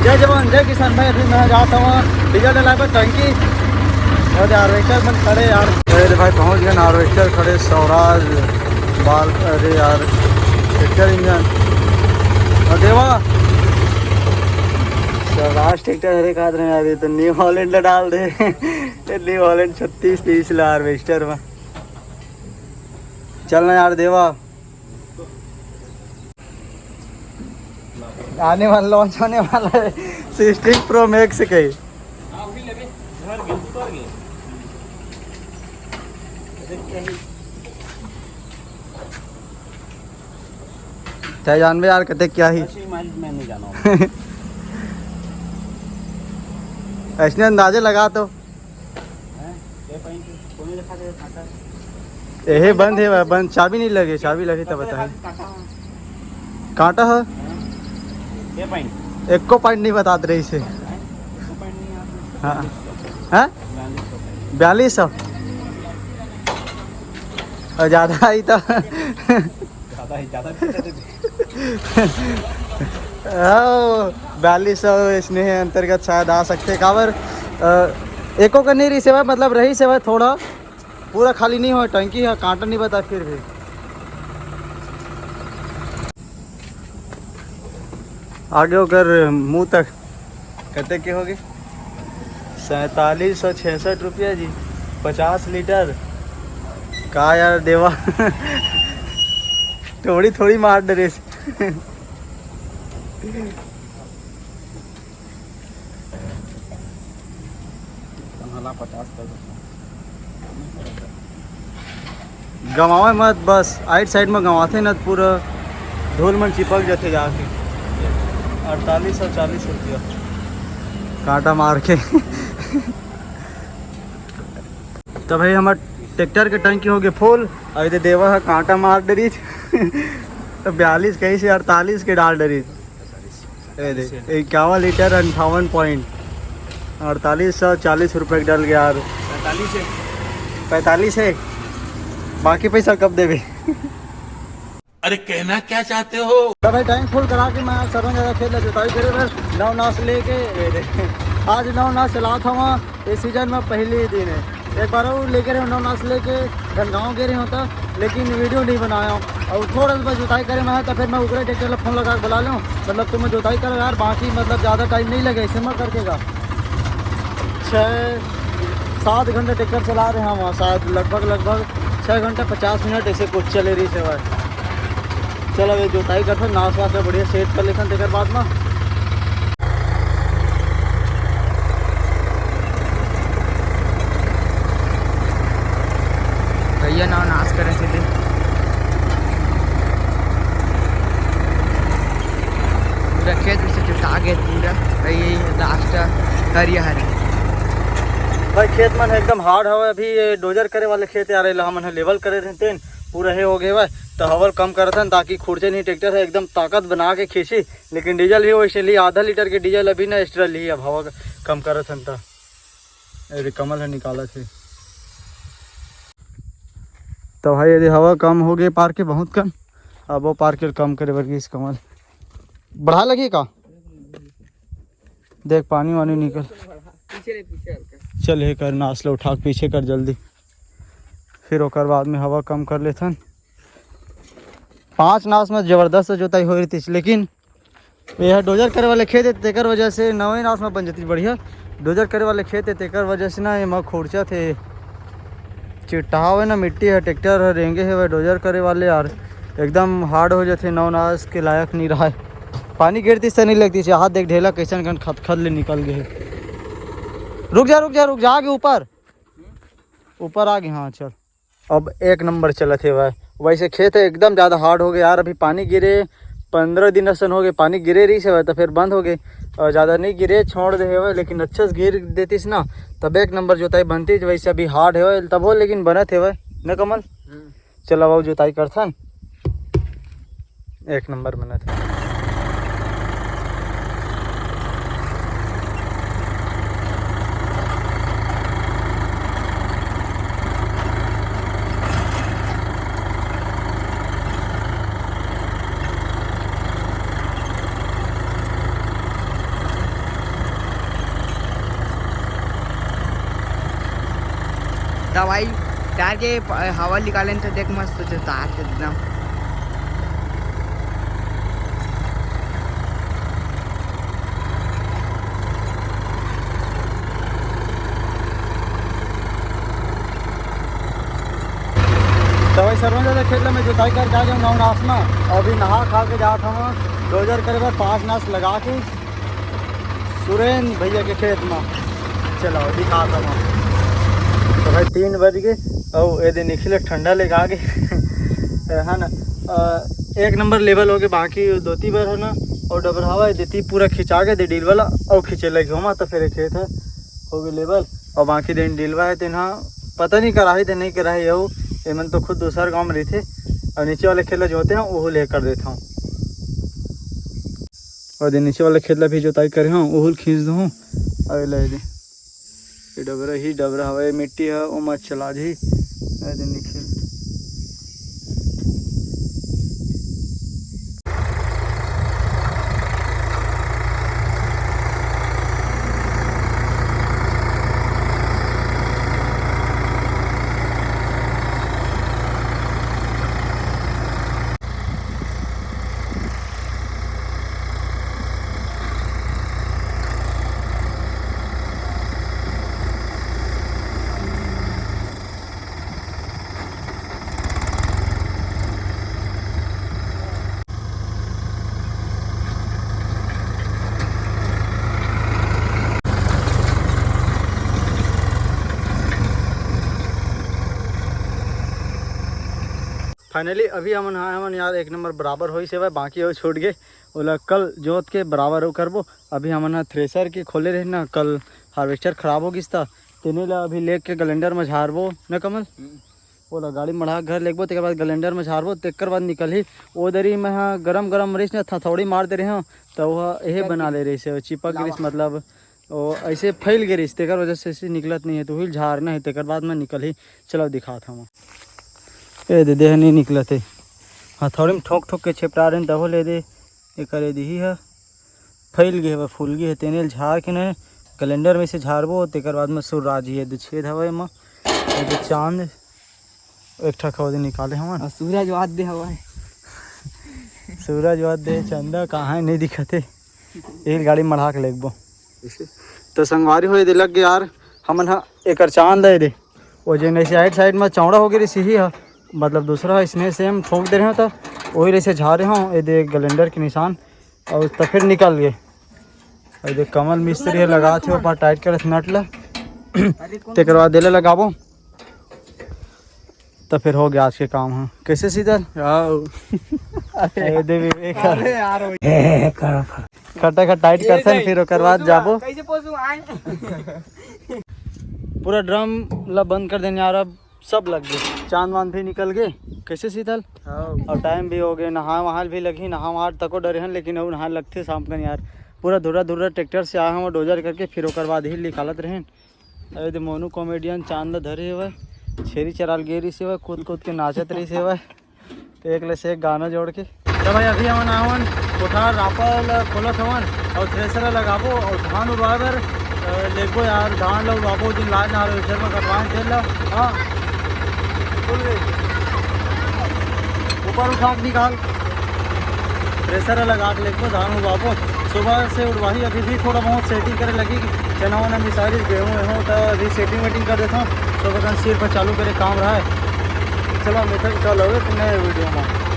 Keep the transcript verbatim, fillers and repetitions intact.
जय जवान, जय किसान भाई। अभी मैं जाता हूँ डीजल डलाए बर टंकी। अरे हार्वेस्टर मन खड़े यार। अरे भाई, पहुँच गए ना, हार्वेस्टर खड़े, स्वराज बाल। अरे यार, ट्रैक्टर इंजन। अरे वाह, स्वराज ट्रैक्टर। अरे का यार, ये तो न्यू हॉलैंड ला डाल दे। ये न्यू हॉलैंड छत्तीस तीस ला हार्वेस्टर में। चल ना यार देवा, आने वाला, लॉन्च होने वाला है सिक्सटीन प्रो मैक्स के। तय जानबे यार, कते क्या ही। ऐसने अंदाजे लगा तो। एहे बंद है, बंद, चाबी नहीं लगे, चाबी लगे तब बताए। कांटा है। एको पॉइंट नहीं बतात रहे इसे। हाँ। हाँ। बयालीस सौ। और ज्यादा आई तो। ज्यादा ही, ज्यादा भी कर देते। हाँ, बयालीस सौ स्नेह अंतर्गत शायद आ सकते। काबर, अ, एको का नहीं रही सेवा, मतलब रही सेवा थोड़ा, पूरा खाली नहीं हो टंकी है, कांटा नहीं बता फिर भी। आगे ओकर मुंह तक कते के होगे? सैंतालीस सौ छियासठ रुपया जी, पचास लीटर। का यार देवा, थोड़ी थोड़ी मार डरे। गंवावे मत, बस आइट साइड में गंवाथे न, पूरा धूल मन चिपक जाथे जाके। अड़तालीस सौ चालीस रुपया कांटा मार के। तो भाई, हमार ट्रैक्टर के टंकी हो गए फुल। अभी तो देवा है कांटा मार डरीच। तो बयालीस कहीं से अड़तालीस के डाल डरीच। ये दे, इक्यावन लीटर, अंठावन पॉइंट, अड़तालीस सौ चालीस रुपये के डल गया यार। पैंतालीस है। पैंतालीस है, बाकी पैसा कब देवे? अरे, कहना क्या चाहते हो? तो भाई, टैंक फुल करा के मैं सरवन दादा खेत ला जोताई करे बर नवनास लेके, ये दे, आज नवनास चलात हवा। ये सीजन में पहली दिन है। एक बार और लेके रहे नवनास लेके, धनगांव गे रहे होता, लेकिन वीडियो नहीं बनाया। और थोड़ा सा बस जोताई करे में है, तो फिर मैं ओकरे ट्रैक्टर ला फोन लगा के बुला लूँ, मतलब, तुम्हें जोताई करो यार, बाकी, मतलब, ज़्यादा टाइम नहीं लगे, ऐसे मत करके का। छः सात घंटे ट्रैक्टर चला रहे हैं वहाँ, शायद लगभग, लगभग छः घंटे पचास मिनट ऐसे कुछ चले रही सेवा। चल, अब ये जोताई करथन, नास वास ला बढ़िया सेट कर लेथन, तेकर बाद में। भैया नाव नाश करे थे। पूरा खेत में से जुटा गए पूरा। तो ये लास्ट करिया हरे। भाई, खेत मन एकदम हार्ड हवे। अभी ये डोजर करे वाले खेत यार, एला हमन ह लेवल करे रहते हैं, पूरा हे हो गए हवे। तो हवा ल कम करथन, ताकि खुरचे नहीं ट्रैक्टर है, एकदम ताकत बना के खींची। लेकिन डीजल भी वैसे लिए, आधा लीटर के डीजल अभी ना एक्स्ट्रा ली। अब हवा कम करथन त। अरे, कमल ह निकालत हे। तो भाई, यदि हवा कम हो गए पार के बहुत कम, अब वो पार के कम करे बर गिस कमल। बढ़ा लगी का? देख, पानी वानी निकल। पीछे ले, पीछे हल्का। चल, हे कर, नास ला उठा के पीछे कर जल्दी। फिर ओकर बाद में हवा कम कर लेथन। पाँच नास में जबरदस्त जोताई हो रही थी, लेकिन ये डोजर करे वाले खेत है, तेकर वजह से नवे नास में बन जाती बढ़िया। डोजर करे वाले खेत है, तेकर वजह से ना एमा खुरचा थे। चिट्टाव है ना, मिट्टी है, ट्रैक्टर है, रेंगे है, डोजर करे वाले यार, एकदम हार्ड हो जाते, नौ नास के लायक नहीं रहा है। पानी गिरती से नहीं लगती से, हाथ देख ढेला कैसन कन खद खद ले निकल गए। रुक जा, रुक जा, रुक जा, आगे ऊपर, ऊपर आ गए। हाँ, चल। अब एक नंबर चलत हे भाई। वैसे खेत है एकदम ज़्यादा हार्ड हो गए यार। अभी पानी गिरे, पंद्रह दिन असन हो गए, पानी गिरे रही से भाई, तो फिर बंद हो गए। और ज़्यादा नहीं गिरे, छोड़ दे हे भाई, लेकिन अच्छे से गिर देतीस ना, तब एक नंबर जोताई बनती। वैसे अभी हार्ड है भाई, तब हो, लेकिन बनत हे भाई, न कमल? हम्म। चलो, अब जोताई करथन। एक नंबर बनत हे। हवाई टायर के प-, हवा निकाले तो देख, मस्त जोतात एकदम। तो भाई, सरवन दादा खेत ला मैं जोताई करके आ गया हूँ गाँव नास में। अभी नहा खा के जात हूँ डोजर करे बर, पाँच नास लगा के सुरेन भैया के खेत में। चलो, दिखा दो। तो भाई, तीन बज गए और ये दे निकले ठंडा लेके आ गए। है ना? अ, एक नंबर लेवल हो गए, बाकी दो तीन बार है ना, और डबरावा ये देती पूरा खिंचा के दे डील वाला और खींचे लगे होमा, तो फिर ये खेत है हो गए लेवल। और बाकी दिन डीलवा है तेना पता नहीं कराही ते नहीं कराही हो, एमन तो खुद दूसर गाँव में रहिथे। और नीचे वाले खेत ला जोते हैं, वो ले कर देता हूँ। और दे नीचे वाला खेत ला भी जोताई करे हूँ, ओहुल खींच दूँ। अरे ले दे, ये डबरा ही डबरा हवे, मिट्टी है, ओमा चला जी। अरे दे निकल। फाइनली अभी हमन आए हमन यार, एक नंबर बराबर होइस हेवय, बाकी अउ छूट गे, ओला कल जोत के बराबर अउ करबो। अभी हमन ह थ्रेसर के खोले रहे ना, कल हार्वेस्टर खराब हो गिस त, तेने ला अभी लेके ग्लेंडर म झारबो न कमल। हम्म। ओला गाड़ी मढ़ा के घर लेगबो, तेकर बाद ग्लेंडर म झारबो, तेकर बाद निकलही। ओ दरी मैं ह गरम गरम रहिस न, थथौड़ी मार दे रहे हंव, त ओह एहे बना ले रहिस हे, चिपक गिस, मतलब ओ ऐसे फैल गे रहिस, तेकर वजह से ऐसे निकलत नहीं है, तो उही झारना है, तेकर बाद में निकलही। चलो दिखात हूँ। ए दे, देह नहीं निकलत है। हाँ, थोड़ी में ठोक ठोक के छेपटा रहे, तभो ले दे, एकर ए दिही है, फैल गे हवे, फूल गे है, तेने ल झार के न ग्लेंडर में से झारबो, तेकर बाद में सुर्रा जी है, दे छेद हवे एमा, ए दे चांद, एक ठक हवे दे निकाले हमन। और सूरज वाद दे हवे। सूरज वाद दे, चंदा कहाँ है, नहीं दिखत है। एक गाड़ी मढ़ा के लेगबो। तो संगवारी हो, ये दे लग गए यार, हमन ह एकर चांद है दे। वो जे नहीं साइड साइड में चौड़ा हो गए रही, सिही ह, मतलब दूसरा ह, इसने सेम ठोक दे रहे हो तो वही रही से झारे हो, ये दे ग्लेंडर के निशान, और तो फिर निकल गए। ये दे कमल मिस्त्री है, लगा थे ऊपर टाइट कर नट ला। तेकर बाद देले लगाबो। तो फिर हो गया आज के काम। हाँ, कैसे शीतल? आओ। अरे दे विवेक। अरे यार, खटा खट टाइट करथन, फिर ओकर बाद जाबो। कैसे पोसू आए? पूरा ड्रम ला बंद कर देने यार, अब सब लग गए, चांद वांद भी निकल गए। कैसे शीतल? हाँ। और टाइम भी हो गए, नहा वहा भी लगी, नहा वहा तको डरे हैं, लेकिन अब नहा लगते शाम कन यार। पूरा धुर्रा धुर्रा ट्रैक्टर से आए हैं, वो डोजर करके फिर ओकर बाद ही निकालत रहें। अरे दे मोनू कॉमेडियन चांद ल धरे हवय, छेरी चराल गे रिस हवय, कूद कूद के नाचत रिस हवय, एक ले से एक गाना जोड़ के। तो भाई अभी हमन आवन कोठार रापा ल खोलत हवन और थ्रेसर ल लगाबो और धान उड़वाए बर, अ, लेगबो यार, धान ल उड़वाबो, दिन लाज ना रहे, सिर में कटवाए तेल ल। हाँ, बोल रे। ऊपर उठा के निकाल। थ्रेसर लगा के लेगबो, धान उड़वाबो। सुबह से उड़वाही, अभी भी थोड़ा बहुत सेटिंग करे लगी, चना वना मिसारी, गेहूँ वेहूँ, तो अभी सेटिंग वेटिंग कर देता हूँ। सुबह कन सिर पर चालू करे काम रहा है। चलो, मिलते हैं कल और एक नए वीडियो में।